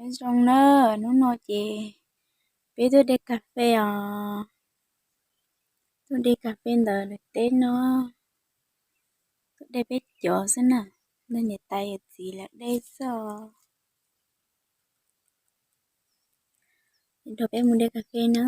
Nyob zoo na, hnub no ces peb tuaj de kas fes os. Tuaj de kas fes ntawm lawv teb no, tuaj de peb cov xwb na. Nrog niam tais yawm txiv lawv de xwb os. Nrog peb mus de kas fes na.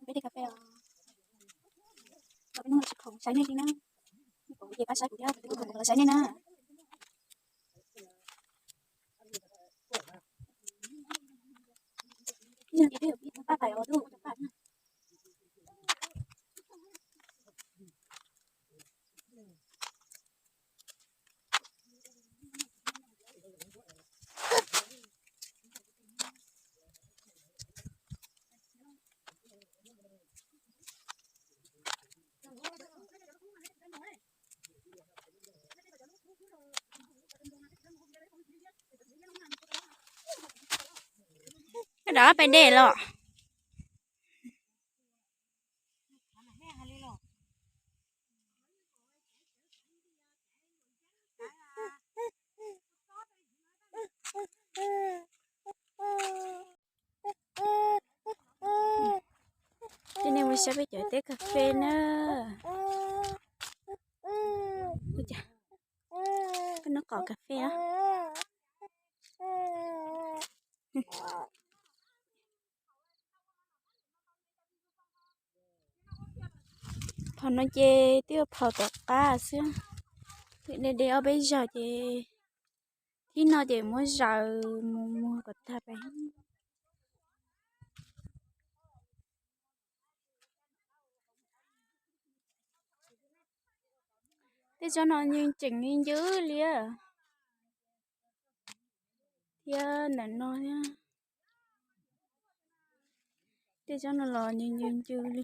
Peb de kas fes os. Peb hnub no tsis khoom saib nej li na. Kuv ces pab saib kuv thiab, kuv los saib nej na. Nyob rau peb de los. Coj nej mus saib peb cov teb kas fes na. Ua cas koj noj qos kas fes os? Phau no ces twb yog phau tom qab xwb. Twb de de ob peb zaug ces thib no ces muab zaws mus muag kom tag pais. Tej tsob no yeej tseem ncw li thiab ntawm no thiab. Tej tsob no los ncw ncw ncw li.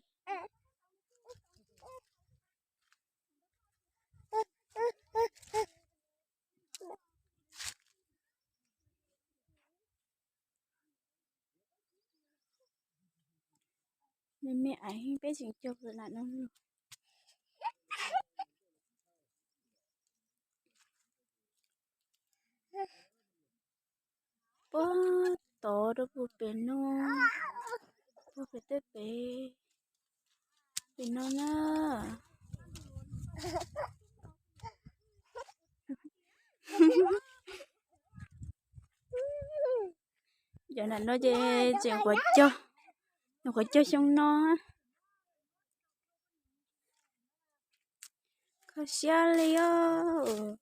Me me aiv peb tseem cog lawm no. Puag tod rau puag pem no, puag pem tej pem, pem no na. Cov nram no ces tseem quav cog, nyuam qhuav cog xyoo no. Kho siab li os.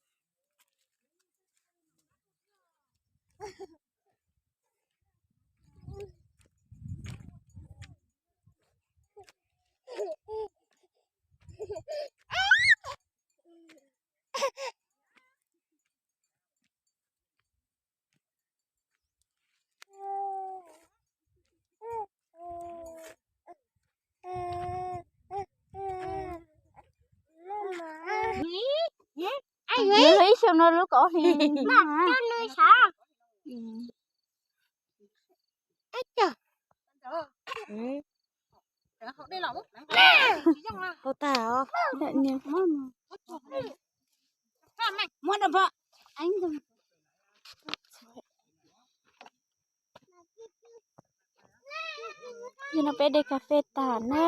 Ib xyoo no lub kaub hli. Tau tag os. Muab rau pom. Yog no peb de cà phê tag na.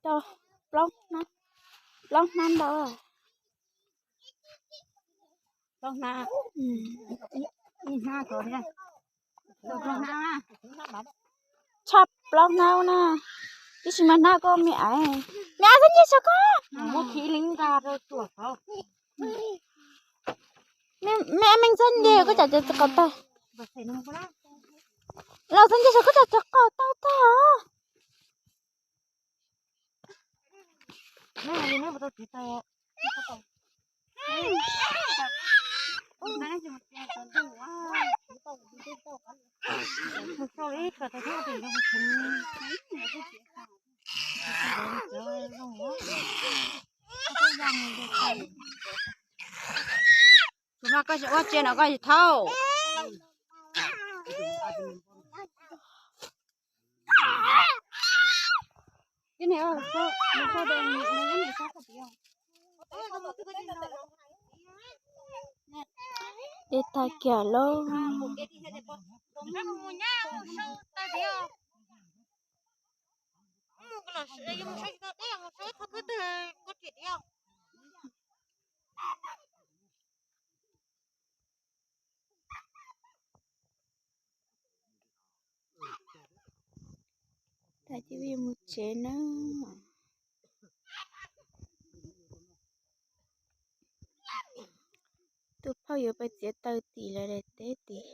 Tau plaub hnab, plaub hnab ntau. Plaub hnab, ib hnab ko thiab. Tshaj plaub hnab na. Tab sis mas hnab koj me aiv, me aiv txhob nce saum koj. Me aiv, me txhob nce koj tsam cov qaum tawg. Los txhob nce saum koj tsam cov qaum tawg tag os. Tus no koj tsis ua tsia no koj tsis thauj. Dej tag kiag lauj. Tag ces yuav mus tsev na. Tus phauj yuav pais txiav taws tim lawv daim teb tim.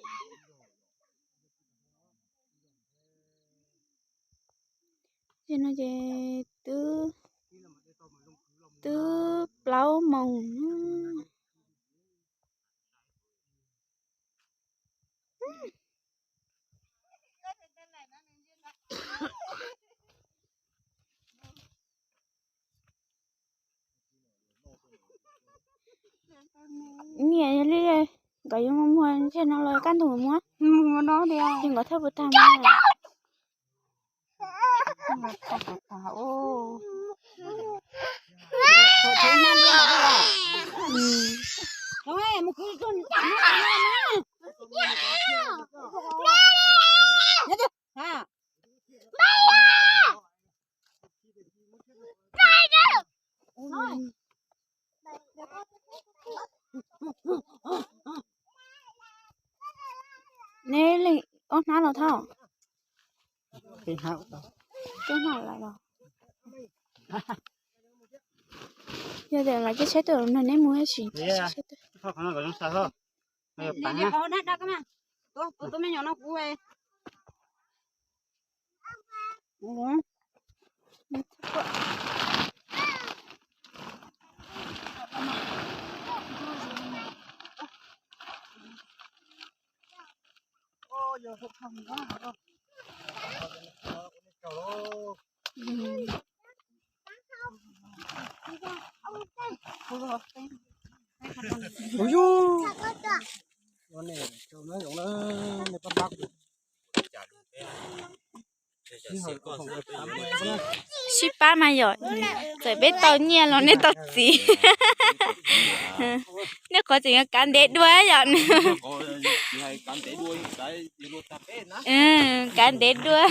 Ces no ces twb, twb plaub moos. Nyiam li nkawd yuav mus muag ntshe no los kaj ntug mus muag. Ces nkawd thawj puas tag mas. Neb leej ob hnab los thauj. Twb hnab lawm los. Yog tias mas cia saib twg no neb mus ib sim. Sib pab mas yom, txawm peb tau nyiaj los nej tau txiv. Nej qhov tseem yuav kav ntev dua yom. Kav ntev dua.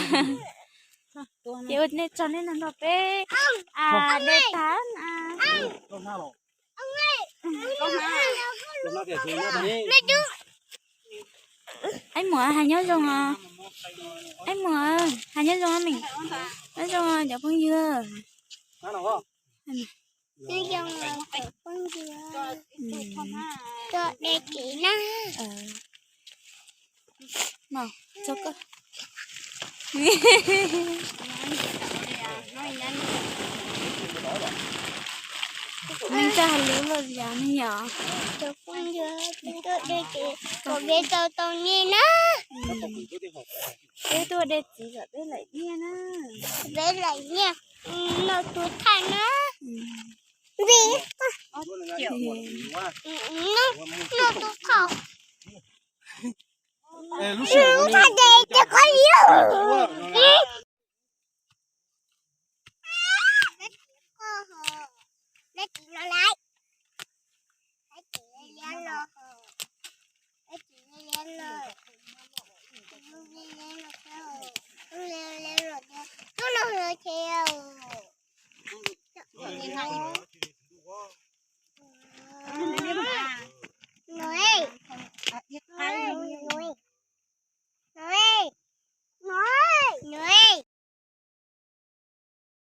Ces ua nej tso nej nrog peb de tag. Aib Muas, hais nyob zoo os. Aib Muas, hais nyob zoo os. Nyob zoo os cov phooj ywg. Tso de txiv na. Neej tsa hais lus los yog neeg yom. Cov phooj ywg, tuaj de txiv kom peb tau tau nyiaj na. Peb tuaj de txiv kom peb laim nyiaj na. Peb laim nyiaj noj tus thaij na. Noj tus thaij. Lub sij hawm no ces qhov yus